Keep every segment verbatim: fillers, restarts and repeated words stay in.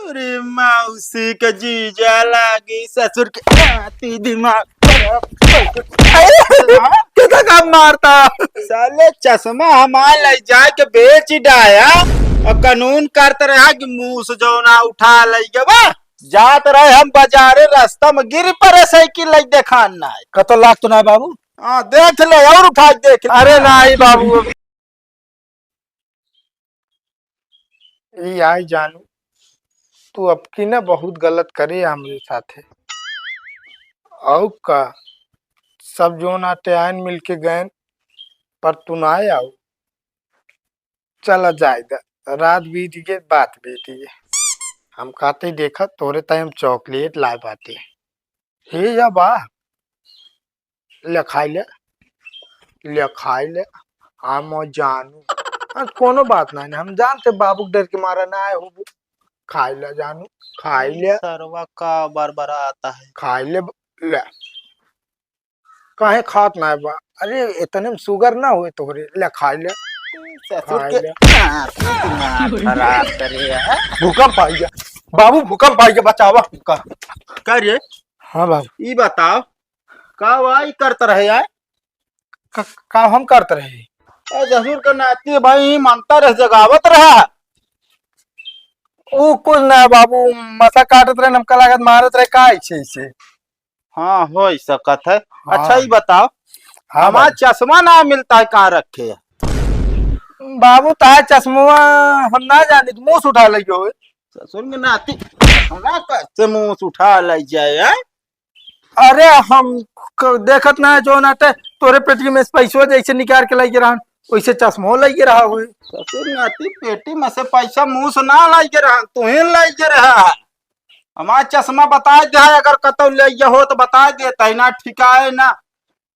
अरे मौसी के जीजा लागी, ससुर के नाती, दिमाग खराब। अरे, कितना काम मारता? साले चश्मा हमार लइ जाए के बेच डाया और कानून करत रहा कि मूस जौना उठा लइ गवा। जात रहे हम बाजारे, रास्ता में गिर पड़े साइकिल लइ देखान ना। कतो लाग तो ना बाबू? हाँ, देख ले और उठा के देख ले। अरे नाहीं बाबू। ई आई जानू, तू अबकी ना बहुत गलत करे हमरे साथे। अउ का, सब जोन आटे आयन मिलके गयन, पर तू ना आऊ। चला जाए द, रात बीत गए, बात बीत गए। हम कहते ही देखा तोरे ताई हम चॉकलेट लाए बाटे। हे या बा, ले खाई ले, ले खाई ले, हम जानू। हाँ, कोनो बात नहीं, हम जानते बाबू के डर के मारा ना आए होबू। खाई ले जानू, खाई ले। सरवा का बरबराता है। खाई ले, ले। काहे खात ना बा? अरे, इतने में शुगर ना होए तोहरे, ले खाई ले। ससुर खाई के ले। नाती दिमाग खराब करे है। भूकंप आ गया। बाबू, भूकंप आ गया, बचावा हमका। का रे? हाँ बाबू। ई बताओ, का वाई करत रहे यार? क-, का हम करत रहे? ए, ससुर के नाती भाई, ई मंतर जगावत रहा। ऊ कुछ ना बाबू, मसा काटत रहे, हमका लागत मारत रहे, का ऐसे, ऐसे? हाँ, हो सकत है। हाँ। अच्छा, ई बताओ, हाँ हमार बाबू। चश्मा ना मिलता है, कहाँ रखे है? बाबू, तार चश्मा हम ना जानी, मूस उठा लइगे होए। ससुर के नाती, हमरा कैसे मूस उठा लइ जाए, हैं? अरे, हम क-, देखत ना है, जोन आटे तोरे पेटी में से पैसवा जैसे निकाल के लइगे रहन, वैसे चश्मो लइगे रहा होए। ससुर नाती, पेटी में से पैसा मूस ना लइगे रहन, तुहीं लइगे रहा। हमार चश्मा बताइ दे, अगर कतौ लइगे हो तो बताइ दे, तै ना ठिकाए ना।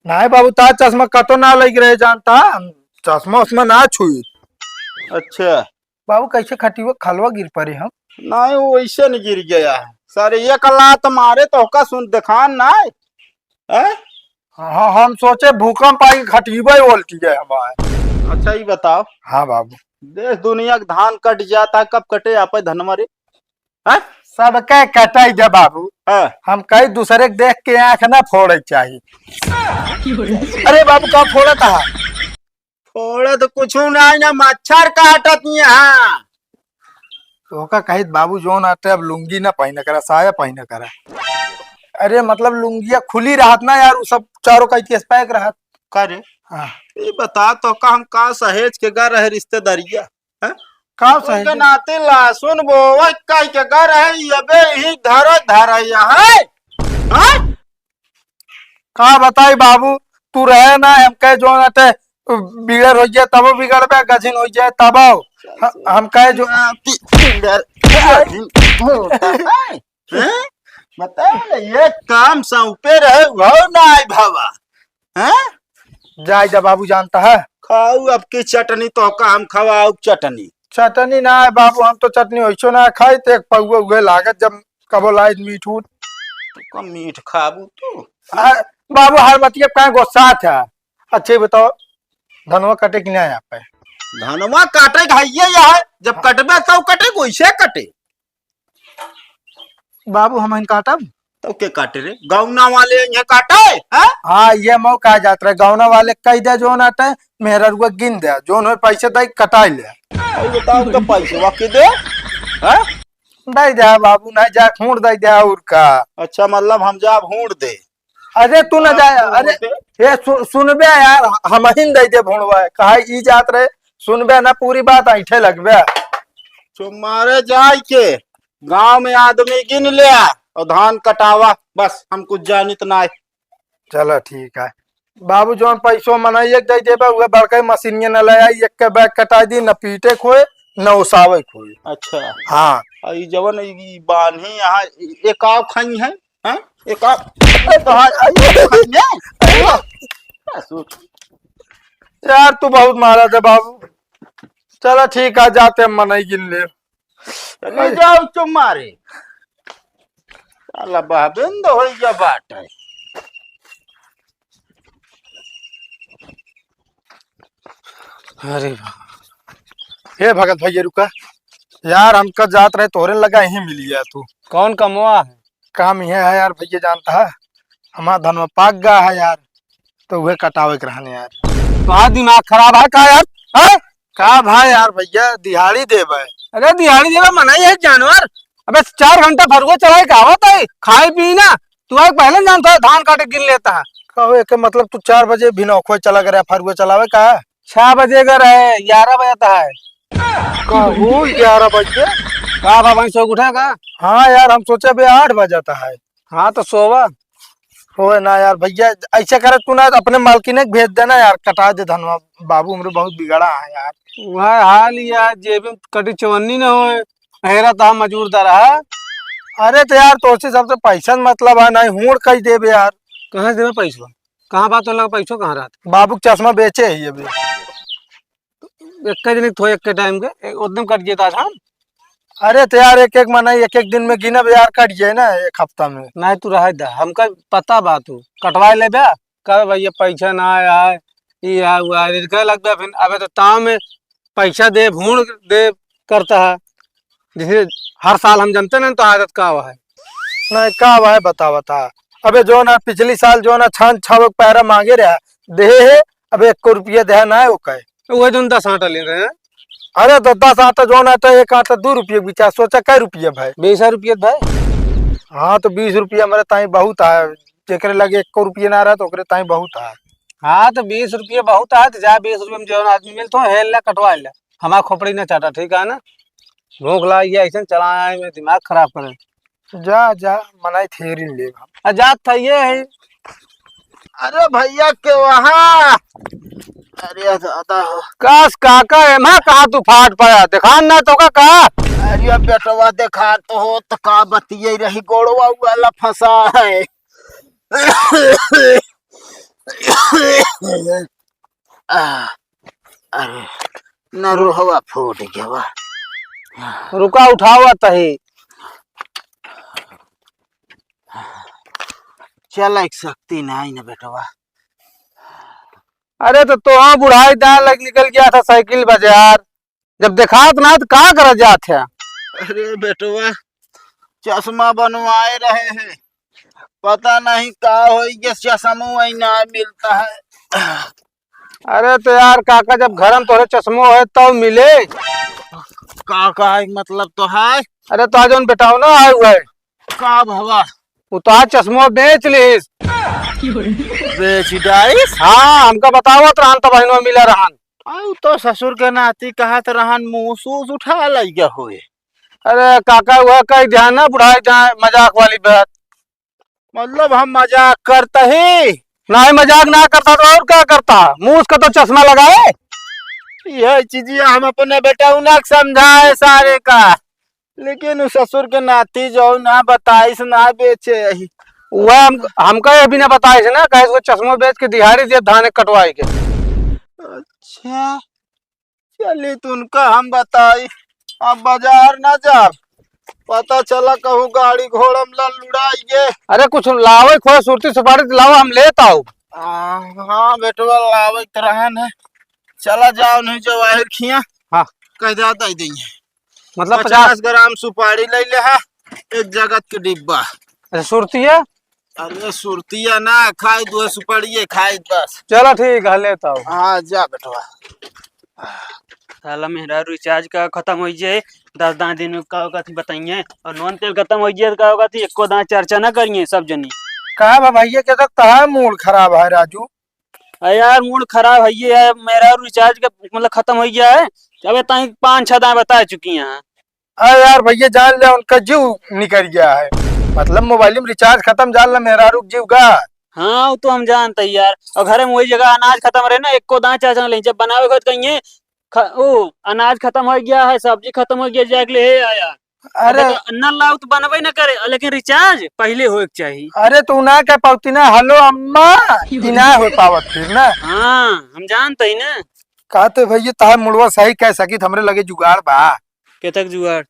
नाहीं बाबू, तार चश्मा कतौ ना लइगे रहे जानता, हम चश्मा उश्मा ना छुई। अच्छा। बाबू, कैसे खटियो खलवा गिर पड़े हम? नाहीं, वो वैसे नहीं गिर गया है। सर, एक लात मारे तो ओका सुन देखान ना है। हैं? हाँ, हम सोचे भूकंप आई, खटिबे उलटि गए हमारे। अच्छा, ई बताओ। हाँ बाबू। देश दुनिया के धान कट जाता है, कब कटे आपे धनवा रे? हैं? सबके कटाई दे बाबू। हाँ। हम कई दूसरे के देख के आँख ना फोड़े चाही। अरे बाबू, का फोड़त हा? फोड़ा तो कुछ ना है ना, मच्छर काटत यहाँ। तो ओका कहित बाबू, जोन आटे अब लुंगी ना पहिना करा, साया पहिना करा। अरे मतलब लुंगिया खुली रहत ना यार, उ सब चारों कई केस पैक रहत। का रे? हाँ। ई बता तो का हम का सहेज के गा रहे रिश्तेदारिया? हैं? का उनके सहेज? नाते लहसुन बोवे कह के गा रहे, अबे ही धरा धरा यहाँ है। हाँ? का बताई बाबू, तू रहे ना, हम कहे जोन आटे बिगड़ हो गया, तबो बिगड़ बे, गझिन हो जाए, तबो। ह-, हम कहे जो हाँ, पी-, पी-, हैं? बताओ ना, ये काम सौंपे रहे, वो ना आए भावा। हैं? जाए जा बाबू, जानता है। खाऊ अब की चटनी, तो का हम खवाऊ चटनी? चटनी ना है बाबू, हम तो चटनी वैसो ना खाई, तो एक पौवा उहे लागत, जब कबो लाइत मीठ उठ। तो का मीठ खाबू तू? आ, बाबू, हर बतिया काहे गुस्सात है? अच्छा, ये बताओ, धनवा कटे कि ना यहाँ पे? धनवा काटे के हइये यहाँ है, जब कटबे तब कटे, वैसे कटे। बाबू, हम इन काटब? तो के काटे रे? गौना वाले यहाँ काटे, हैं? हाँ, ये मौका जात रहे, गौना वाले कह दे, जोन आटे, मेहररुआ गिन दे, जोन होए पैसे दे, कटाई ले। भाई बताओ, तो पैसवा के दे, हैं? दे दे बाबू, नहीं जाए, हूँड़ दे दे, और का? अच्छा, मतलब हम जाब हूँड़ दे। अरे तू न जाए, अरे, ए, सु-, सुनबे यार, हमहिन दे दे भुणवा, कहा ई जात रहे, सुनबे ना पूरी बात, ऐंठे लगबे। चुम्मारे जाए के गांव में आदमी गिन ले आ और धान कटावा, बस हम कुछ जानित ना है। चलो ठीक है बाबू, जौन पैसो मनई एक दे देबे, उहे बड़का मशीनिया न ले आई, एक के बैग कटाई दी, न पीटे खोए, न ओसावे खोए। अच्छा। हाँ। आ ई जवन ई, ई बान्ही यहाँ, ई, एक आव खाई है, हैं? एक आव, ए, तो हाँ, आई, आई, आई, आई, आई, ससुर। यार, तू बहुत मारा था बाबू। चलो ठीक है, जाते हम मनई गिन ले। ले जाओ चुम्मारे। साला बहबेंद हो गया बाटे। अरे बाबा। हे भगत भैया, रुका। यार, हमका जात रहे तोहरे लगा, यहीं मिल गया तू। कौन कमवा है? काम यह है यार भैया, जानता है, हमारा धनवा पाक गा है यार, तो वह कटावे के रहने यार। तुम्हारा दिमाग खराब है का यार? हैं? का भाई यार भैया, दिहाड़ी देबे? अरे दिहाड़ी देबे, मनाई है जानवर। अबे चार घंटा फरुआ चलाए के आवत है, खाए पी ना। तू आए पहले जानता है, धान काटे गिन लेता है। कहो, एके मतलब तू चार बजे भिनौखो चला गया फरुआ चलावे का? छह बजे का रहे, ग्यारह बजे तक है। कहो, ग्यारह बजे? का बाबा, सो उठा का? हाँ यार, हम सोचे अबे आठ बजे तक है। हाँ, तो सोवा। होए ना यार भैया, ऐसे करे तू ना, अपने मालकिन के भेज देना यार, कटा दे धनवा। बाबू हमरे बहुत बिगड़ा है यार। वह हाल यार, जेबे में कटी चवन्नी न होए, हेरा तो हम मजूर दर है। अरे तो यार, तोसे सबसे पैसा से मतलब है, नहीं हूड़ कई देबे यार। कहाँ से देबे पैसा? कहाँ बात होला, पैसा कहाँ रहत? बाबू के चश्मा बेचे है अभी। एक दिन थो, एक टाइम के, एक, उस दिन कट गया था धान। अरे तो यार, एक एक मना, एक एक दिन में गिनब यार, कट जाए ना एक हफ्ता में। नहीं, तू रह दे, हमका पता बा, तू कटवा लेबे। कह भैया, पैसा ना आया है, ये है, वो है, इनका लगता है फिर। अबे तो ताव में पैसा दे, भूण दे करता है, जैसे हर साल हम जानते ना तो आदत का हुआ है। नहीं, का हुआ है, बता, बता। अबे जो ना पिछली साल जो ना छान छावक पैरा मांगे रहा, दे है, अबे एक को रुपया दे ना है, वो कहे। तो वही जो दस आटा ले रहे हैं। अरे तो दस आटा जो ना, तो एक आटा दो रुपये बिचा, सोचा कै रुपये भाई? बीस रुपये भाई। हाँ, तो बीस रुपये हमारे ताई बहुत है, जेकरे लगे एको रुपये ना रहा तो ओकरे ताई बहुत है। हाँ, तो बीस रुपये बहुत है, तो जा बीस रुपये में जौन आदमी मिलतो, हेल ले, कटवा ले, हमार खोपड़ी ना चाटा, ठीक है ना? भूख लाग गया, ऐसे चला आए, मैं दिमाग खराब करे। जा, जा, मनाई थेरी ले। आ, जात था ये है। अरे भैया के वहाँ। अरे दादा हो। कास काका, एमा कहाँ तू फाट पाया? दिखान ना तो का, का? अरे बेटवा, देखा तो हो तो का बतिये रही, गोड़वा वाला फंसा है। आ, अरे, न रोहवा फूट गवा। रुका, उठावा तही। चल, एक शक्ति नहीं न बेटवा। अरे, तो तोहा बुढ़ाई दान लग निकल गया था साइकिल बाजार। जब देखात ना, तो का करत जात है? अरे बेटवा, चश्मा बनवाए रहे हैं, पता नहीं का होई, ये चश्मो वही ना मिलता है। अरे तो यार काका, जब घर में तोहरे चश्मो है, तब मिले। का, का है, मतलब तो है? अरे तो आज उन बेटाओ ना आए हुए। का भवा? वो तो आज चश्मो बेच लिस। बेच डाइस? हाँ, हमका बतावत रहन, तब बहिनवा मिला रहन। आ, उ तो ससुर के नाती कहत रहन, मुँह सूस उठा लइगा होए। अरे काका, वह कही ध्यान ना बुढ़ाई जाए, मजाक वाली बात। मतलब हम मजाक करत ही? नहीं, मजाक ना करता तो और का करता? मूस का तो चश्मा लगाए। यह चीजिया हम अपने बेटा उना के समझाए सारे का, लेकिन उ ससुर के नाती जो ना बताइस, ना बेचे यही। वह हम, हमका ये भी ना बताइस ना, कहे वो चश्मा बेच के दिहाड़ी दे धान कटवाए के। अच्छा, चली तो उनका हम बताई, अब बाजार ना जाब, पता चला कहूँ गाड़ी घोड़ा में लुड़ाई गे। अरे कुछ लावे खोए, सुरती सुपारी तो लावा, हम लेत आऊ। आ, हाँ बेटवा, लावे तो रहन है, चला जाओ नहीं जो आहिर खिया। हाँ। कह दे दे देंगे। मतलब पचास पचास ग्राम सुपारी ले ले है, एक जगत के डिब्बा। अच्छा, सुरती है? अरे सुरतिया ना खाए, दो सुपड़िए खाए बस। चलो ठीक है, लेता हूँ। हाँ, जा बेटवा। साला मेहरारू रिचार्ज का खत्म होइ जाए, दस दाँय दिन में का होगा थी बताइए, और नून तेल खत्म होइ जाए तो का होगा थी, एको दाँय चर्चा ना करिए सब जनी। का बा भैया, के तक तहार मूड खराब है राजू? अरे यार, मूड खराब है ये है, मेहरारू रिचार्ज का मतलब खत्म होइ गया है, अबे ताई पाँच छह दाँय बता चुकी हैं। अरे यार भैया, जान ले उनका जीव निकल गया है, मतलब मोबाइल में रिचार्ज खत्म, जान ले मेहरारू के जीव गा। हाँ, वो तो हम जानते ही यार। और घर में वही जगह अनाज खत्म रहे ना, एको दाँय चाचा नहीं, जब बनावे खुद कहिए ख-, ओ, अनाज खत्म होइ गया है, सब्जी खत्म होइ गया, जाके ले आया। अरे अबे तो नल लाओ तो बनबे ना करे, लेकिन रिचार्ज पहले होए के चाहिए। अरे तू ना कह पावती ना, "हेलो अम्मा", ई ना हो पावत फिर ना। हाँ, हम जानते ही ना। कहते भैया, तहार मुड़वा सही कह सकी, हमरे लगे जुगाड़ बा। केतक जुआर?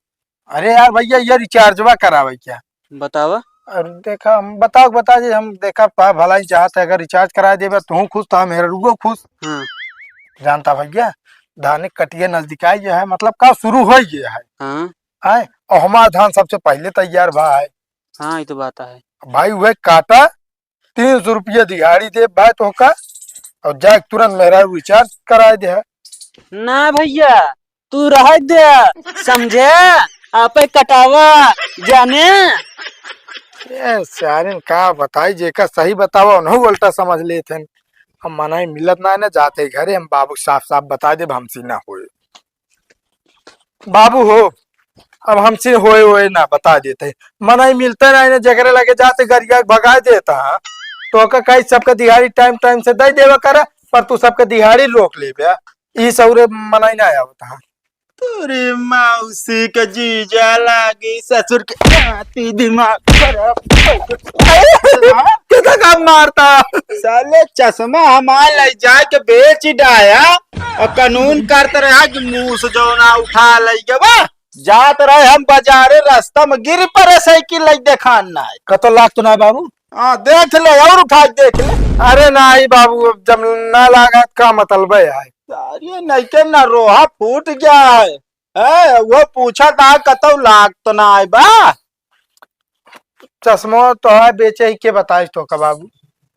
अरे यार भैया, ये रिचार्जवा करावे क्या? बतावा। अरे देखा, हम बताओ, बता दे, हम देखा पा भलाई चाहत है, अगर रिचार्ज करा देबे तो हूँ खुश, तो हम हेरुओ खुश। हाँ। जानता भैया, धान कटिया नजदीक आई गया है, मतलब का शुरू हो गया है। हाँ। आए, और हमार धान सबसे पहले तैयार भा है। हाँ, ये तो बात है। भाई, वह काटा, तीन सौ रुपया दिहाड़ी दे भाई तोहका, और जाके तुरंत मेहरारू recharge कराए दे है। ना भैया, तू रह दे, समझे? आपे कटावा, जाने? ए, सारे का बताई, जेका सही बतावा, उन्हों उल्टा समझ लेत हैं। हम मनाई मिलत ना है ना, जाते घरे हम बाबू साफ साफ बता देब, हमसे ना होए। बाबू हो, अब हमसे होए होए ना, बता देते हैं। मनाई मिलते ना है ना, जेकरे लगे जाते गरिया के भगा देता है, तो ओका कही सबके दिहाड़ी टाइम टाइम से दे देवा करे, पर तू सबके दिहाड़ी रोक लेबे। ई सौरे मनाई ना आवत है। तोरे मौसी के जीजा लागी ससुर के नाती, दिमाग खराब। कितना काम मारता? साले चश्मा हमार ले जाए के बेच डाया और कानून करत रहा कि मूस जौना उठा ले गवा। जात रहे हम बाजारे, रास्ता में गिर पड़े साइकिल ले देखान ना है। कतो लाग तो ना बाबू? हाँ, देख ले और उठा के देख ले। अरे नाही बाबू, अब जब ना लागा त का मतलब है? अरे नहीं के ना रोहा फूट गया है। ए, वो पूछा था कतौ लाग तो ना आए बा? चश्मो तो है बेचे ही, के बताइस तो का बाबू?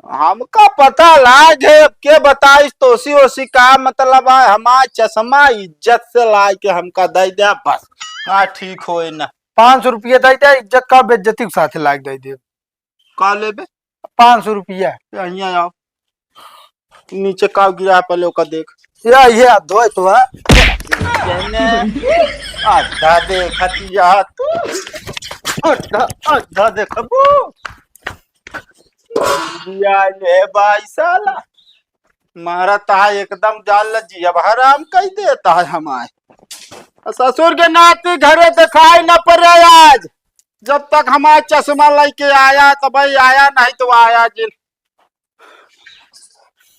हमका पता लाग है, अब के बताइस तो ओसी ओसी का मतलब है, हमार चश्मा इज्जत से लाग के हमका दे दे बस। हाँ, ठीक होए ना। पाँच सौ रुपया दे दे, इज्जत का बेइज्जती के साथ लाग दे दे। का लेबे? पाँच सौ रुपया। या हियाँ आओ। नीचे का गिरा पहले ओका देख। या ये हाथ धोए तो है। कहने आधा देखत या तू। आधा, आधा देखबू। या ले भाई साला। मारा ता एकदम जान ल जिया हराम कई देता है हमारे। ससुर के नाती घरे दिखाई न पड़े आज। जब तक हमार चश्मा लेके आया तो भाई आया, नहीं तो आया जिन।